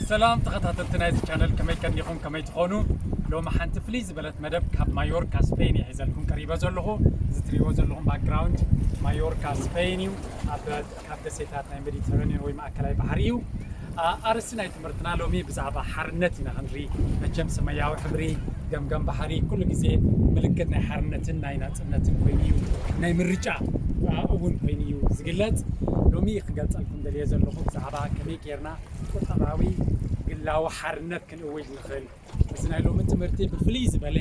ሰላም ተኸታተልቲ ናይዚ ቻነል፣ ከመይ ቀኒኹም፣ ከመይ ትኾኑ? ሎሚ ሓንቲ ፍልይ ዝበለት መደብ ካብ ማዮርካ ስፔን እየ ሒዘልኩም ቀሪበ ዘለኹ። እዚ ትሪእዎ ዘለኹም ባክግራውንድ ማዮርካ ስፔን እዩ። ኣብ ካብ ደሴታት ናይ ሜዲተራኒያን ወይ ማእከላይ ባሕሪ እዩ። ኣርእስቲ ናይ ትምህርትና ሎሚ ብዛዕባ ሓርነት ኢና ክንርኢ። መቸም ሰማያዊ ሕብሪ፣ ገምገም ባሕሪ ኩሉ ግዜ ምልክት ናይ ሓርነትን ናይ ናጽነትን ኮይኑ እዩ፣ ናይ ምርጫ እውን ኮይኑ እዩ ዝግለጽ። ሎሚ ክገልጸልኩም ደልየ ዘለኹ ብዛዕባ ከመይ ጌርና ቁጠባዊ ግላዊ ሓርነት ክንእውጅ ንኽእል። እዚ ናይ ሎሚ ትምህርቲ ብፍልይ ዝበለ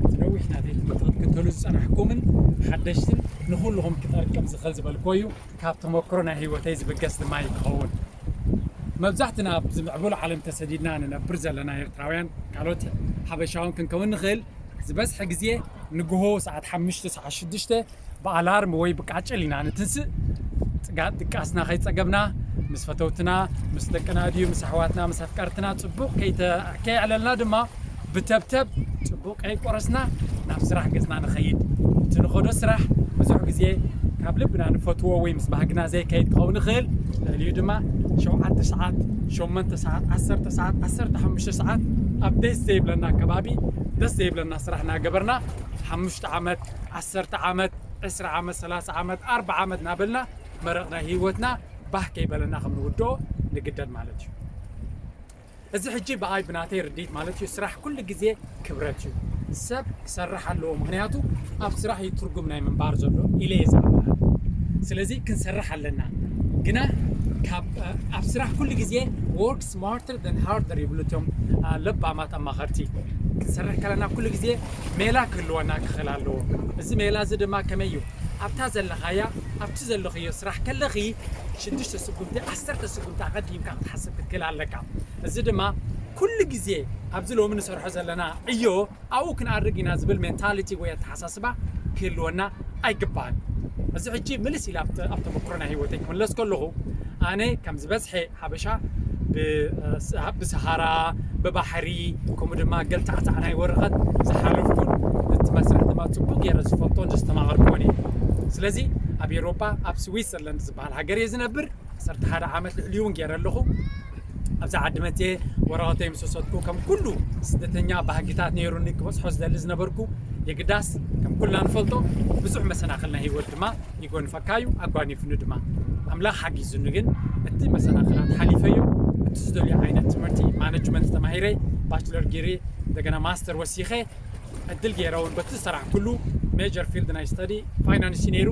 እቲ ነዊሕ ናተይ ትምህርቲ ክትክተሉ ዝጸናሕኩምን ሓደሽትን ንኹልኹም ክጠቅም ዝኽእል ዝበልኮ እዩ። ካብ ተመክሮ ናይ ህይወተይ ዝብገስ ድማ ይኸውን። መብዛሕትና ኣብዚ ምዕቡል ዓለም ተሰዲድና ንነብር ዘለና ኤርትራውያን ካልኦት ሓበሻውን ክንከውን ንኽእል። ዝበዝሐ ግዜ ንግሆ ሰዓት ሓሙሽተ ሰዓት ሽዱሽተ ብኣላርም ወይ ብቃጭል ኢና ንትንስእ። ጽጋ ድቃስና ከይጸገብና ምስ ፈተውትና ምስ ደቅና ድዩ ምስ ኣሕዋትና ምስ ኣፍቀርትና ጽቡቕ ከይተ- ከየዕለልና ድማ ብተብተብ ጽቡቕ ከይቆረስና ናብ ስራሕ ገጽና ንኸይድ። እቲ ንኸዶ ስራሕ ብዙሕ ግዜ ካብ ልብና ንፈትዎ ወይ ምስ ባህግና ዘይከይድ ክኸውን ይኽእል። ልዕሊኡ ድማ ሸውዓተ ሰዓት፣ ሸሞንተ ሰዓት፣ ዓሰርተ ሰዓት፣ ዓሰርተ ሓሙሽተ ሰዓት ኣብ ደስ ዘይብለና ከባቢ ደስ ዘይብለና ስራሕ እናገበርና ሓሙሽተ ዓመት፣ ዓሰርተ ዓመት፣ ዕስራ ዓመት፣ ሰላሳ ዓመት፣ ኣርብዓ ዓመት እናበልና መረቕ ናይ ህይወትና ባህ ከይበለና ከም ንውድኦ ንግደድ ማለት እዩ። እዚ ሕጂ ብኣይ ብናተይ ርድኢት ማለት እዩ፣ ስራሕ ኩሉ ግዜ ክብረት እዩ። ሰብ ክሰርሕ ኣለዎ፣ ምኽንያቱ ኣብ ስራሕ እዩ ትርጉም ናይ ምንባር ዘሎ ኢለ እየ ዝኣምን። ስለዚ ክንሰርሕ ኣለና። ግና ካብ ኣብ ስራሕ ኩሉ ግዜ work smarter than harder ይብሉ እቶም ለባማት ኣማኸርቲ። ክንሰርሕ ከለና ኩሉ ግዜ ሜላ ክህልወና ክኽእል ኣለዎ። እዚ ሜላ እዚ ድማ ከመይ እዩ? ኣብታ ዘለኻያ ኣብቲ ዘለኽዮ ስራሕ ከለኺ ሽዱሽተ ስጉምቲ ዓሰርተ ስጉምቲ ኣቐዲምካ ክትሓስብ ክትክእል ኣለካ። እዚ ድማ ኩሉ ግዜ ኣብዚ ሎሚ ንሰርሖ ዘለና ዕዮ ኣብኡ ክንኣርግ ኢና ዝብል ሜንታሊቲ ወይ ኣተሓሳስባ ክህልወና ኣይግባእን። እዚ ሕጂ ምልስ ኢለ ኣብ ተመክሮ ናይ ህይወተይ ክምለስ ከለኹ ኣነ ከም ዝበዝሐ ሓበሻ ብሰሃራ ብባሕሪ ከምኡ ድማ ገልታዕታዕ ናይ ወረቐት ዝሓለፍኩን እቲ መስርሕ ድማ ፅቡቅ ገይረ ዝፈልጦን ዘስተማቐርኩን እየ። ስለዚ ኣብ ኤሮጳ ኣብ ስዊትዘርላንድ ዝበሃል ሃገር እየ ዝነብር። ዓሰርተ ሓደ ዓመት ልዕሊኡ እውን ገይረ ኣለኹ። ኣብዚ ዓዲ መፅየ ወረቐተይ ምስ ወሰድኩ ከም ኩሉ ስደተኛ ባህግታት ነይሩኒ ክበፅሖ ዝደሊ ዝነበርኩ። የግዳስ ከም ኩልና ንፈልጦ ብዙሕ መሰናኽል ናይ ህይወት ድማ ይጎንፈካ እዩ፣ ኣጓኒፍኒ ድማ። ኣምላኽ ሓጊዙኒ ግን እቲ መሰናኽላት ሓሊፈዮ። እቲ ዝደልዮ ዓይነት ትምህርቲ ማነጅመንት ተማሂረ ባችለር ጌሬ እንደገና ማስተር ወሲኸ ዕድል ገይረ እውን በቲ ዝሰራሕኩሉ ሜጀር ፊልድ ናይ ስተዲ ፋይናንስ እዩ ነይሩ።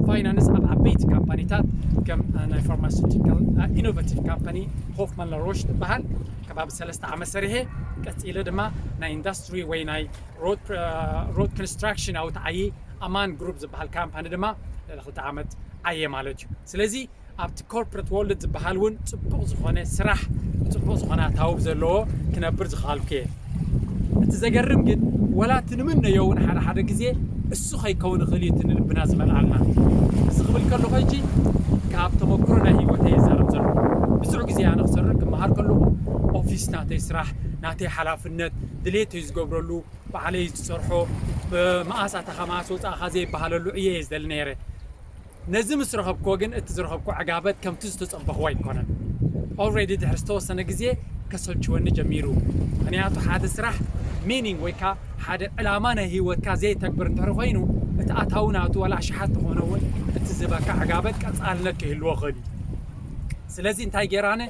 ፋይናንስ ኣብ ዓበይቲ ካምፓኒታት ከም ናይ ፋርማሲቲካል ኢኖቨቲቭ ካምፓኒ ሆፍማን ላሮሽ ትበሃል ከባቢ ሰለስተ ዓመት ሰሪሐ። ቀፂለ ድማ ናይ ኢንዱስትሪ ወይ ናይ ሮድ ኮንስትራክሽን ኣውትዓይ ኣማን ግሩፕ ዝበሃል ካምፓኒ ድማ ልዕሊ ክልተ ዓመት ኣየ ማለት እዩ። ስለዚ ኣብቲ ኮርፖሬት ወርልድ ዝበሃል እውን ፅቡቕ ዝኾነ ስራሕ ፅቡቕ ዝኾነ ኣታውብ ዘለዎ ክነብር ዝኸኣልኩ እየ። እቲ ዘገርም ግን ወላ እቲ ንምነዮ እውን ሓደ ሓደ ግዜ እሱ ከይከውን ይኽእል እዩ እቲ ንልብና ዝመልኣልና። እዚ ክብል ከለኹ ሕጂ ካብ ተመክሮ ናይ ህይወተይ ይዛረብ ዘለኹ። ብዙሕ ግዜ ኣነ ክሰርሕ ክመሃር ከለኹ ኦፊስ ናተይ ስራሕ ናተይ ሓላፍነት ድሌት እዩ ዝገብረሉ ባዕለይ ዝሰርሖ መኣስ ኣተኻ መኣስ ወፃእኻ ዘይበሃለሉ ዕየ እየ ዝደሊ ነይረ። ነዚ ምስ ረኸብክዎ ግን እቲ ዝረኸብክዎ ዕጋበት ከምቲ ዝተፀበኽዎ ኣይኮነን። ኦልሬዲ ድሕሪ ዝተወሰነ ግዜ ከሰልችወኒ ጀሚሩ። ምኽንያቱ ሓደ ስራሕ ሚኒንግ ወይ ከዓ ሓደ ዕላማ ናይ ህይወትካ ዘይተግብር እንድሕሪ ኮይኑ እቲ ኣታዊ ናቱ ዋላ ኣሽሓት ተኾነ እውን እቲ ዝህበካ ዕጋበት ቀፃልነት ክህልዎ ይኽእል እዩ። ስለዚ እንታይ ገይረ ኣነ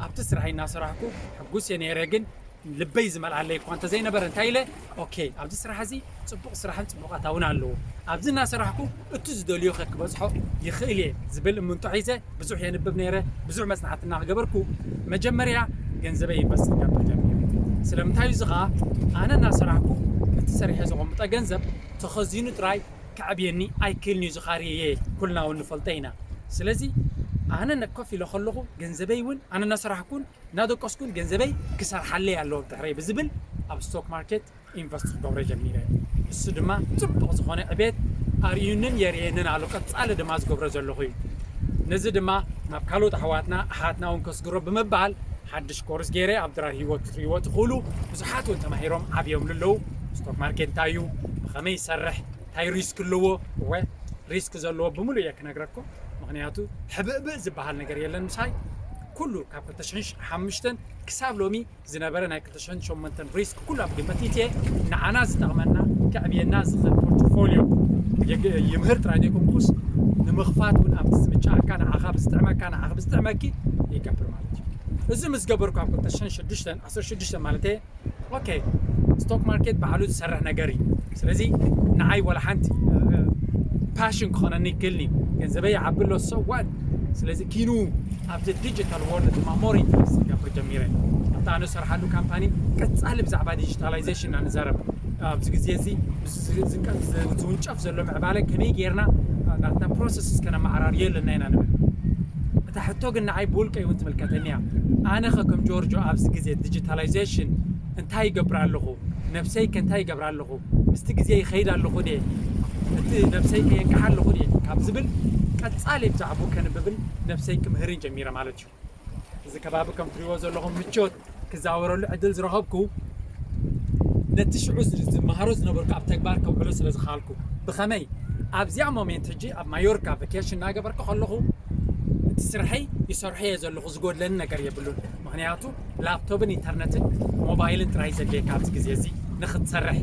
ኣብቲ ስራሕ እናሰራሕኩ ሕጉስ እየ ነይረ ግን ልበይ ዝመልኣለይ እኳ እንተዘይነበረ እንታይ ኢለ ኦኬ ኣብዚ ስራሕ እዚ ፅቡቕ ስራሕን ፅቡቕ ኣታውን ኣለዎ ኣብዚ እናሰራሕኩ እቲ ዝደልዮ ከ ክበፅሖ ይኽእል እየ ዝብል እምንቶ ሒዘ ብዙሕ የንብብ ነይረ ብዙሕ መፅናዕቲ እናገበርኩ መጀመርያ ገንዘበይ ኢንቨስት ክገብር ጀሚረ ስለምንታይ እዚ ከዓ ኣነ እናሰራሕኩ እቲ ሰሪሐ ዘቐምጦ ገንዘብ ተኸዚኑ ጥራይ ከዕብየኒ ኣይክእልን እዩ ዝኻሪ እየ ኩልና እውን ንፈልጦ ኢና ስለዚ ኣነ ኮፍ ኢለ ከለኹ ገንዘበይ እውን ኣነ እናሰራሕኩን እናደቀስኩን ገንዘበይ ክሰርሓለይ ኣለዎ ብድሕረይ ብዝብል ኣብ ስቶክ ማርኬት ኢንቨስት ክገብሮ ጀሚረ። እሱ ድማ ፅቡቕ ዝኾነ ዕቤት ኣርእዩንን የርእየንን ኣሎ። ቀፃሊ ድማ ዝገብሮ ዘለኹ እዩ። ነዚ ድማ ናብ ካልኦት ኣሕዋትና ኣሓትና እውን ከስግሮ ብምባል ሓድሽ ኮርስ ገይረ ኣብ ድራር ህይወት ክትርእይዎ ትኽእሉ። ብዙሓት እውን ተማሂሮም ዓብዮም ልለዉ። ስቶክ ማርኬት እንታይ እዩ? ብኸመይ ይሰርሕ? እንታይ ሪስክ ኣለዎ? እወ ሪስክ ዘለዎ ብምሉእ እየ ክነግረኩም። ምኽንያቱ ሕብእብእ ዝበሃል ነገር የለን ምሳይ። ኩሉ ካብ ክልተ ሽሕን ሓሙሽተን ክሳብ ሎሚ ዝነበረ ናይ ክልተ ሽሕን ሸሞንተን ሪስክ ኩሉ ኣብ ግምት እትየ ንዓና ዝጠቕመና ከዕብየና ዝኽእል ፖርትፎሊዮ ይምህር ጥራይ ዘይኮንኩስ ንምኽፋት እውን ኣብቲ ዝምችኣካ ንዓኻ ብዝጥዕመካ ንዓኻ ብዝጥዕመኪ ይገብር ማለት እዩ። እዚ ምስ ገበርኩ ኣብ ክልተ ሽሕን ሽዱሽተን ዓሰርተ ሽዱሽተ ማለት እየ ኦኬ ስቶክ ማርኬት ባዕሉ ዝሰርሕ ነገር እዩ። ስለዚ ንዓይ ወላ ሓንቲ ፓሽን ክኾነኒ ይክእልኒ ገንዘበይ ይዓቢ ኣሎ ሰዋት። ስለዚ ኪኑ ኣብቲ ዲጂታል ወርልድ ድማ ሞር ኢንቨስት ክገብር ጀሚረ። ኣብታ ኣነ ዝሰርሓሉ ካምፓኒ ቀፃሊ ብዛዕባ ዲጂታላይዜሽን ኢና ንዛረብ። ኣብዚ ግዜ እዚ ዝውንጨፍ ዘሎ ምዕባለ ከመይ ጌርና ናትና ፕሮሰስ እስከነመዓራርዮ ኣለና ኢና ንብል። እታ ሕቶ ግን ንዓይ ብውልቀይ እውን ትምልከተኒ እያ። ኣነ ኸ ከም ጆርጆ ኣብዚ ግዜ ዲጂታላይዜሽን እንታይ ይገብር ኣለኹ? ነብሰይ ከ እንታይ ይገብር ኣለኹ? ምስቲ ግዜ ይኸይድ ኣለኹ ድየ? እቲ ነብሰይ ከ የንቅሓ ኣለኹ ድየ? ካብ ዝብል ቀጻሊ ብዛዕባኡ ከንብብን ነብሰይ ክምህርን ጀሚረ ማለት እዩ። እዚ ከባቢ ከም ትሪእዎ ዘለኹም ምቾት ክዛወረሉ ዕድል ዝረኸብኩ ነቲ ሽዑ ዝመሃሮ ዝነበርኩ ኣብ ተግባር ከውዕሎ ስለ ዝኸኣልኩ። ብኸመይ? ኣብዚኣ ሞሜንት ሕጂ ኣብ ማዮርካ ቫኬሽን እናገበርኩ ከለኹ እቲ ስርሐይ ይሰርሖ እየ ዘለኹ፣ ዝጎድለኒ ነገር የብሉን። ምኽንያቱ ላፕቶፕን ኢንተርነትን ሞባይልን ጥራይ ዘድልየካ ኣብዚ ግዜ እዚ ንኽትሰርሕ።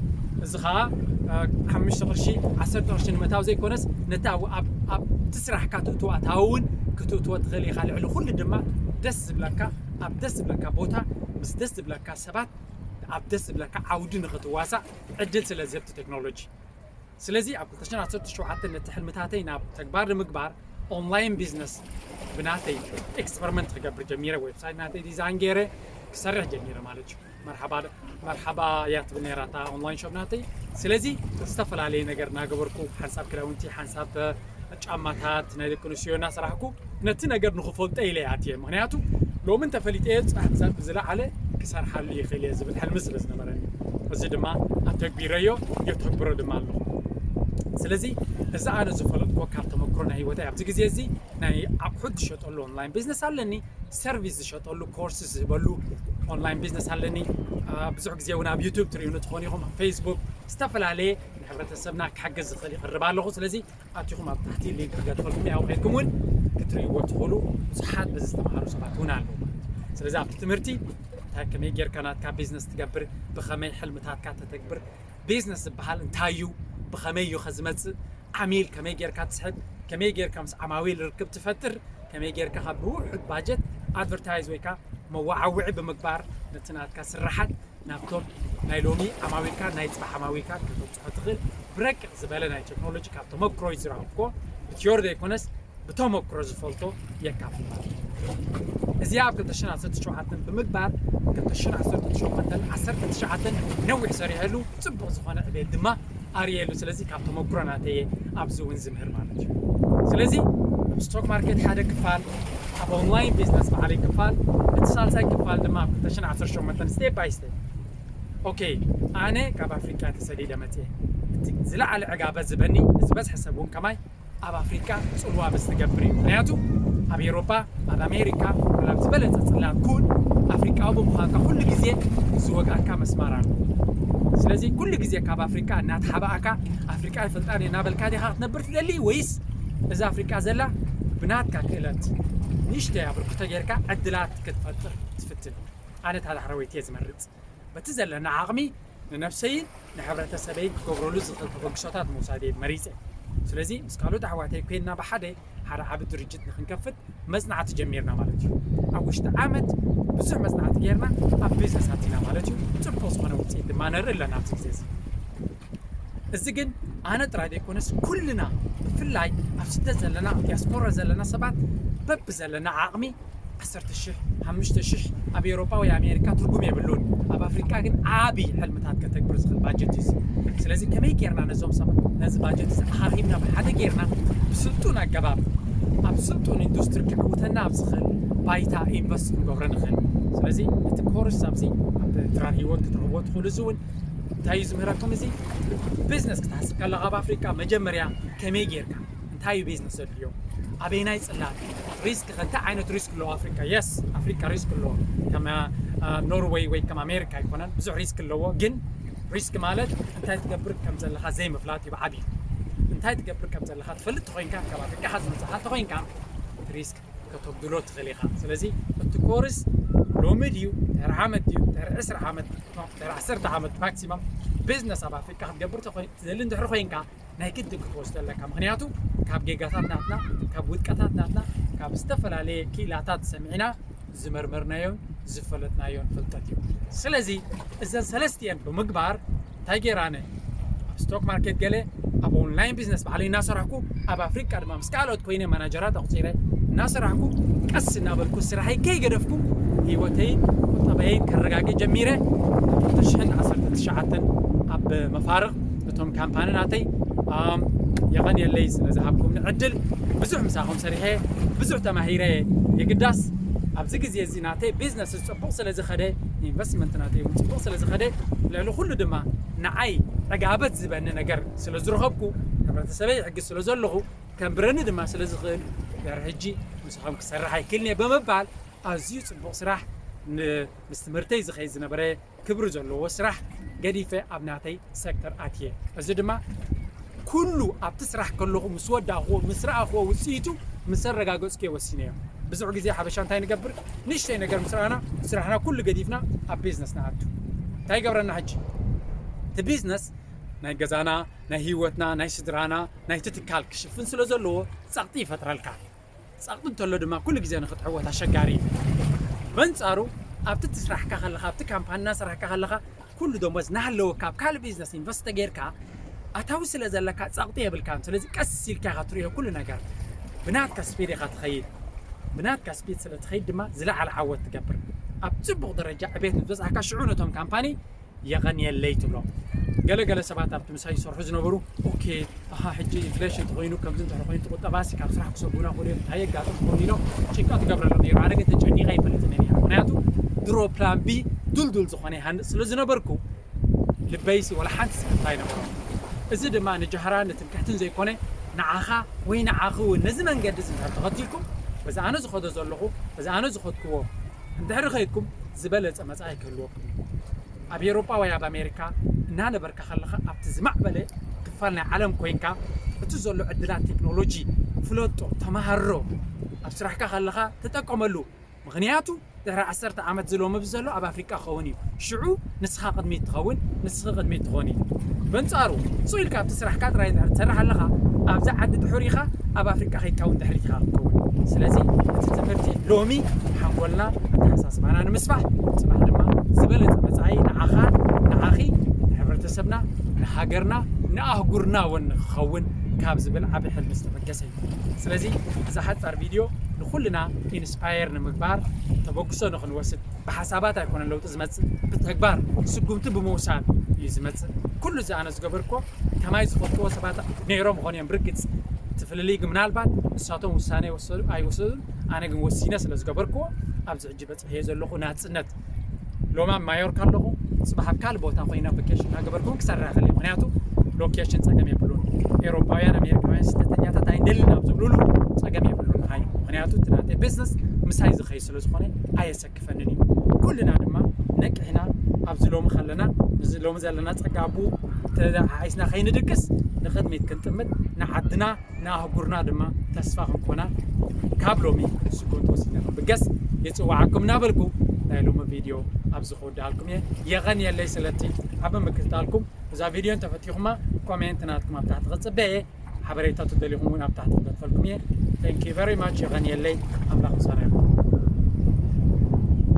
እዚ ኸዓ ሓሙሽተ ቅርሺ ዓሰርተ ቅርሺ ንምእታው ዘይኮነስ ነቲ ኣብቲ ስራሕካ ትእትዎ ኣታዊ እውን ክትእትዎ ትኽእል ኢኻ። ልዕሊ ኩሉ ድማ ደስ ዝብለካ ኣብ ደስ ዝብለካ ቦታ ምስ ደስ ዝብለካ ሰባት ኣብ ደስ ዝብለካ ዓውዲ ንኽትዋሳእ ዕድል ስለ ዝህብ ቴክኖሎጂ። ስለዚ ኣብ ክልተ ሽሕን ዓሰርተ ሸውዓተን ነቲ ሕልምታተይ ናብ ተግባር ንምግባር ኦንላይን ቢዝነስ ብናተይ ኤክስፐሪመንት ክገብር ጀሚረ። ዌብሳይት ናተይ ዲዛይን ገይረ ክሰርሕ ጀሚረ ማለት እዩ። መርሓባ መርሓባ እያ ትብል ነይራ እታ ኦንላይን ሾፕ ናተይ። ስለዚ ዝተፈላለየ ነገር እናገበርኩ ሓንሳብ ክዳውንቲ፣ ሓንሳብ ጫማታት ናይ ደቂ ኣንስትዮ እናሰራሕኩ ነቲ ነገር ንኽፈልጦ ኢለ እየ ኣትየ። ምኽንያቱ ሎሚ እንተፈሊጠዮ ዝለዓለ ክሰርሓሉ ይኽእል እየ ዝብል ሕልሚ ስለ ዝነበረኒ፣ እዚ ድማ ኣተግቢረዮ፣ የተግብሮ ድማ ኣለኹ። ስለዚ እዚ ኣነ ዝፈለጥኩዎ ካብ ተመክሮ ናይ ህይወተይ ኣብዚ ግዜ እዚ ናይ ኣቑሑት ዝሸጠሉ ኦንላይን ቢዝነስ ኣለኒ፣ ሰርቪስ ዝሸጠሉ፣ ኮርስ ዝህበሉ ኦንላይን ቢዝነስ ኣለኒ። ብዙሕ ግዜ እውን ኣብ ዩቱብ ትሪኡኒ ትኾኑ ኢኹም፣ ኣብ ፌስቡክ ዝተፈላለየ ንሕብረተሰብና ክሕግዝ ዝኽእል ይቕርብ ኣለኹ። ስለዚ ኣቲኹም ኣብ ታሕቲ ሊንክ ክገድፈልኩም እየ፣ ኣውዒልኩም እውን ክትርእይዎ ትኽእሉ። ብዙሓት በዚ ዝተምሃሩ ሰባት እውን ኣለዉ ማለት እዩ። ስለዚ ኣብቲ ትምህርቲ እንታይ ከመይ ጌርካ ናትካ ቢዝነስ ትገብር፣ ብኸመይ ሕልምታትካ ተተግብር፣ ቢዝነስ ዝበሃል እንታይ እዩ፣ ብኸመይ እዩ ከዝመፅእ፣ ዓሚል ከመይ ጌርካ ትስሕብ፣ ከመይ ጌርካ ምስ ዓማዊል ርክብ ትፈጥር፣ ከመይ ጌርካ ካብ ብውሑድ ባጀት ኣድቨርታይዝ ወይ ከዓ መወዓውዒ ብምግባር ነቲ ናትካ ስራሓት ናብቶም ናይ ሎሚ ዓማዊልካ ናይ ፅባሕ ዓማዊልካ ከተብፅሖ ትኽእል ብረቂቕ ዝበለ ናይ ቴክኖሎጂ ካብ ተመክሮይ ዝረኸብኩዎ ብቲዮሪ ዘይኮነስ ብተመክሮ ዝፈልጦ የካፍል ማለት እዩ። እዚኣ ኣብ ክልተ ሽሕን ዓሰርተ ሸውዓተን ብምግባር ክልተ ሽሕን ዓሰርተ ሸውዓተን ዓሰርተ ትሽዓተ ነዊሕ ሰሪሐሉ ፅቡቕ ዝኾነ ዕቤት ድማ ኣርእየሉ። ስለዚ ካብ ተመክሮ ናተየ ኣብዚ እውን ዝምህር ማለት እዩ። ስለዚ ኣብ ስቶክ ማርኬት ሓደ ክፋል፣ ኣብ ኦንላይን ቢዝነስ ባዕለይ ክፋል፣ እቲ ሳልሳይ ክፋል ድማ ኣብ ክልተ ሽሕን ዓሰርተ ሸሞንተን ስቴፕ ባይ ስቴፕ ኦኬ፣ ኣነ ካብ ኣፍሪቃ ተሰዲደ መፅየ። እቲ ዝለዓለ ዕጋበት ዝበኒ ዝበዝሐ ሰብ እውን ከማይ ኣብ ኣፍሪቃ ፅልዋ ምስ ትገብር እዩ። ምክንያቱ ኣብ ኤውሮጳ ኣብ ኣሜሪካ ኣብ ዝበለፀ ፅላት ኩን ኣፍሪቃዊ ብምዃንካ ኩሉ ግዜ ዝወግኣካ መስማር ኣሎ። ስለዚ ኩሉ ግዜ ካብ ኣፍሪቃ እናተሓባእካ ኣፍሪቃ ይፈልጣን እናበልካ ዲኻ ክትነብር ትደሊ ወይስ እዛ ኣፍሪቃ ዘላ ብናትካ ክእለት ንእሽተይ ኣበርክቶ ጌርካ ዕድላት ክትፈጥር ትፍትን? ኣነ እታ ዳሕረወይቲ እየ ዝመርፅ። በቲ ዘለና ዓቕሚ ንነብሰይን ንሕብረተሰበይን ክገብረሉ ዝኽእል ተበግሶታት ምውሳድ እየ መሪፀ። ስለዚ ምስ ካልኦት ኣሕዋተይ ኮይንና ብሓደ ሓደ ዓቢ ድርጅት ንክንከፍት መጽናዕቲ ጀሚርና ማለት እዩ። ኣብ ውሽጢ ዓመት ብዙሕ መጽናዕቲ ጌርና ኣብ ቢዝነስ ኣቲና ማለት እዩ። ጽቡቕ ዝኾነ ውፅኢት ድማ ንርኢ ኣለና ኣብዚ ግዜ እዚ። እዚ ግን ኣነ ጥራይ ዘይኮነስ ኩልና ብፍላይ ኣብ ስደት ዘለና ኣብ ዲያስፖራ ዘለና ሰባት በቢ ዘለና ዓቕሚ ዓሰርተ ሽሕ ሓሙሽተ ሽሕ ኣብ ኤውሮጳ ወይ ኣሜሪካ ትርጉም የብሉን። ኣብ ኣፍሪቃ ግን ዓቢ ሕልምታት ከተግብር ዝኽእል ባጀት እዩ። ስለዚ ከመይ ጌርና ነዞም ሰባት ነዚ ባጀት እዚ ኣኻኺብና ብሓደ ጌርና ብስልጡን ኣገባብ ኣብ ስልጡን ኢንዱስትሪ ክዕውተና ኣብ ዝኽእል ባይታ ኢንቨስት ክንገብሮ ንኽእል። ስለዚ እቲ ኮርስ ኣብዚ ኣብ ትራር ህይወት ክትረኽብዎ ትኽእሉ። እዚ እውን እንታይ እዩ ዝምህረኩም? እዚ ቢዝነስ ክትሓስብ ከለኻ ኣብ ኣፍሪቃ መጀመርያ ከመይ ጌርካ እንታይ እዩ ቢዝነስ ዘድልዮ? ኣበይናይ ጽላት ሪስክ ከ እንታይ ዓይነት ሪስክ ኣለዎ ኣፍሪካ? የስ ኣፍሪካ ሪስክ ኣለዎ። ከም ኖርወይ ወይ ከም ኣሜሪካ ኣይኮነን ብዙሕ ሪስክ ኣለዎ። ግን ሪስክ ማለት እንታይ ትገብር ከም ዘለኻ ዘይምፍላጥ እዩ ብዓብዩ። እንታይ ትገብር ከም ዘለኻ ትፈልጥ ተኾይንካ ካብ ኣፍሪካ ዝመጻኻ ተኾይንካ ሪስክ ተብድሎ ትኽእል ኢኻ። ስለዚ እቲ ኮርስ ሎሚ ድዩ፣ ድሕሪ ዓመት ድዩ፣ ድሕሪ ዕስራ ዓመት፣ ድሕሪ ዓሰርተ ዓመት ማክሲመም ቢዝነስ ኣብ ኣፍሪካ ክትገብር ትደሊ እንድሕሪ ኮይንካ፣ ናይ ግድን ክትወስዶ ኣለካ። ምክንያቱ ካብ ጌጋታት ናትና፣ ካብ ውድቀታት ናትና፣ ካብ ዝተፈላለየ ክኢላታት ሰሚዕና ዝመርመርናዮን ዝፈለጥናዮን ፍልጠት እዩ። ስለዚ እዘን ሰለስቲኤን ብምግባር እንታይ ገይራነ? ኣብ ስቶክ ማርኬት ገለ፣ ኣብ ኦንላይን ቢዝነስ ባዕለይ እናሰራሕኩ፣ ኣብ ኣፍሪቃ ድማ ምስ ካልኦት ኮይነ ማናጀራት ኣቑፂረ እናሰራሕኩ፣ ቀስ እናበልኩ ስራሐይ ከይገደፍኩ ህይወተይን ቁጠበይን ከረጋግእ ጀሚረ። ክልተ ሽሕን ዓሰርተ ትሽዓተን ኣብ መፋርቕ እቶም ካምፓኒ ናተይ ኣም፣ የቐንየለይ ስለ ዝሃብኩምኒ ዕድል። ብዙሕ ምሳኹም ሰሪሐ፣ ብዙሕ ተማሂረ። የግዳስ ኣብዚ ግዜ እዚ ናተይ ቢዝነስ ጽቡቕ ስለ ዝኸደ፣ ኢንቨስትመንት ናተይ እውን ጽቡቕ ስለ ዝኸደ፣ ልዕሊ ኩሉ ድማ ንዓይ ዕጋበት ዝህበኒ ነገር ስለ ዝረኸብኩ፣ ሕብረተሰበይ ይሕግዝ ስለ ዘለኹ፣ ከንብረኒ ድማ ስለ ዝኽእል፣ ድሕሪ ሕጂ ምሳኹም ክሰርሕ ኣይክእልን እየ ብምባል፣ ኣዝዩ ጽቡቕ ስራሕ፣ ን-፣ ምስ ትምህርተይ ዝኸይድ ዝነበረ ክብሪ ዘለዎ ስራሕ ገዲፈ ኣብ ናተይ ሴክተር ኣትየ። እዚ ድማ ኩሉ ኣብቲ ስራሕ ከለኹ ምስ ወዳእኽዎ፣ ምስ ረኣኽዎ ውፅኢቱ ምስ ኣረጋገፅኩ ወሲነዮ። ብዙሕ ግዜ ሓበሻ እንታይ ንገብር? ንእሽተይ ነገር ምስ ረኣና ስራሕና ኩሉ ገዲፍና ኣብ ቢዝነስ ንኣቱ። እንታይ ይገብረና ሕጂ? እቲ ቢዝነስ ናይ ገዛና፣ ናይ ህይወትና፣ ናይ ስድራና፣ ናይቲ ትካል ክሽፍን ስለ ዘለዎ ጸቕጢ ይፈጥረልካ። ጸቕጢ እንተሎ ድማ ኩሉ ግዜ ንክትዕወት ኣሸጋሪ እዩ። በንጻሩ ኣብቲ ትስራሕካ ከለኻ፣ ኣብቲ ካምፓኒ እናሰራሕካ ከለኻ ኩሉ ደሞዝ እናሃለወካ ኣብ ካልእ ቢዝነስ ኢንቨስት ተጌርካ ኣታዊ ስለ ዘለካ ጸቕጢ የብልካን። ስለዚ ቀስ ኢልካ ኢኻ ትርእዮ ኩሉ ነገር። ብናትካ ስፒድ ኢኻ ትኸይድ። ብናትካ ስፒድ ስለ ትኸይድ ድማ ዝለዓለ ዓወት ትገብር። ኣብ ጽቡቕ ደረጃ ዕቤት ምስ በጻሕካ ሽዑ ነቶም ካምፓኒ የቐንየለይ ትብሎ። ገለ ገለ ሰባት ኣብቲ ምሳይ ይሰርሑ ዝነበሩ፣ ኦኬ፣ ኣሃ፣ ሕጂ ኢንፍሌሽን ተኾይኑ፣ ከምዚ እንተ ኮይኑ፣ እቲ ቁጠባሲ ካብ ስራሕ ክሰጉና ክእሉ እዮም፣ እንታይ የጋጥም ክኸውን ኢሎም ጭንቀት ይገብረሎም ነይሩ። ኣነ ግን ተጨኒቐ ኣይፈልጥን እየ ነይረ። ምኽንያቱ ድሮ ፕላን ቢ ዱልዱል ዝኾነ ይሃንጽ ስለ ዝነበርኩ፣ ልበይሲ ወላ ሓንቲ ስክፍታ ኣይነበሮም። እዚ ድማ ንጃህራን ንትምክሕትን ዘይኮነ፣ ንዓኻ ወይ ንዓኺ እውን ነዚ መንገዲ እዚ እንድሕር ተኸቲልኩም፣ በዚ ኣነ ዝኸዶ ዘለኹ፣ በዚ ኣነ ዝኸድክዎ እንድሕሪ ኸይድኩም፣ ዝበለጸ መጻኢ ክህልወኩም እዩ። ኣብ ኤውሮጳ ወይ ኣብ ኣሜሪካ እናነበርካ ከለኻ፣ ኣብቲ ዝማዕበለ ክፋል ናይ ዓለም ኮይንካ፣ እቲ ዘሎ ዕድላት ቴክኖሎጂ ፍለጦ፣ ተመሃሮ፣ ኣብ ስራሕካ ከለኻ ተጠቀመሉ። ምኽንያቱ ድሕሪ ዓሰርተ ዓመት ዝሎሚ ዘሎ ኣብ ኣፍሪቃ ክኸውን እዩ። ሽዑ ንስኻ ቅድሚት ትኸውን፣ ንስኺ ቅድሚት ትኾኒ። በንጻሩ፣ ስቕ ኢልካ ኣብቲ ስራሕካ ጥራይ እንድሕር ትሰርሕ ኣለኻ፣ ኣብዛ ዓዲ ድሑር ኢኻ፣ ኣብ ኣፍሪቃ ከይድካ እውን ድሕሪት ኢኻ ክትከውን። ስለዚ እቲ ትምህርቲ ሎሚ ሓንጎልና፣ ኣተሓሳስባና ንምስፋሕ፣ ጽባሕ ድማ ዝበለጸ መጻኢ ንዓኻ፣ ንዓኺ፣ ንሕብረተሰብና፣ ንሃገርና፣ ንኣህጉርና እውን ንክኸውን ካብ ዝብል ዓቢ ሕልሚ ዝተበገሰ እዩ። ስለዚ እዛ ሓጻር ቪድዮ ንኹልና ኢንስፓየር ንምግባር፣ ተበግሶ ንኽንወስድ፣ ብሓሳባት ኣይኮነን ለውጢ ዝመጽእ፣ ብተግባር ስጉምቲ ብምውሳድ እዩ ዝመጽእ። ኩሉ እዚ ኣነ ዝገበርኩዎ ከማይ ዝፈልጥዎ ሰባት ነይሮም ይኾኑ እዮም። ብርግጽ እቲ ፍልልይ ግን ምናልባት ንሳቶም ውሳነ ይወሰዱ ኣይወሰዱን፣ ኣነ ግን ወሲነ ስለ ዝገበርኩዎ ኣብዚ ሕጂ በጽሐዮ ዘለኹ ናጽነት። ሎሚ ኣብ ማዮርካ ኣለኹ፣ ጽባሕ ኣብ ካልእ ቦታ ኮይነ ቫኬሽን እናገበርኩ እውን ክሰርሕ እኽእል እየ። ምኽንያቱ ሎኬሽን ጸገም የብሉን። ኤውሮጳውያን፣ ኣሜሪካውያን ስደተኛታት ኣይንደልን ኣብ ዝብሉሉ ጸገም የብሉን። ምኽንያቱ እቲ ናተይ ቢዝነስ ምሳይ ዝኸይድ ስለ ዝኾነ ኣየሰክፈንን እዩ። ኩልና ድማ ነቂሕና ኣብዚ ሎሚ ከለና፣ እዚ ሎሚ ዘለና ጸጋ ኣብኡ ተሓሒስና ከይንድቅስ ንቕድሚት ክንጥምት፣ ንዓድና ንኣህጉርና ድማ ተስፋ ክንኮና ካብ ሎሚ ስጉምቲ ወሲድና ክንብገስ ይጽውዓኩም እናበልኩ ናይ ሎሚ ቪድዮ ኣብዚ ክወድኣልኩም እየ። የቐንየለይ ስለቲ ኣብ ምክትታልኩም። እዛ ቪድዮ እንተፈቲኹማ ኮሜንት ናትኩም ኣብ ታሕቲ ክጽበ እየ። ሓበሬታ ትደልኹም እውን ኣብ ታሕቲ ክገድፈልኩም እየ። Thank you very much። የቐንየለይ። ኣምላኽ ምሳና ይኹን።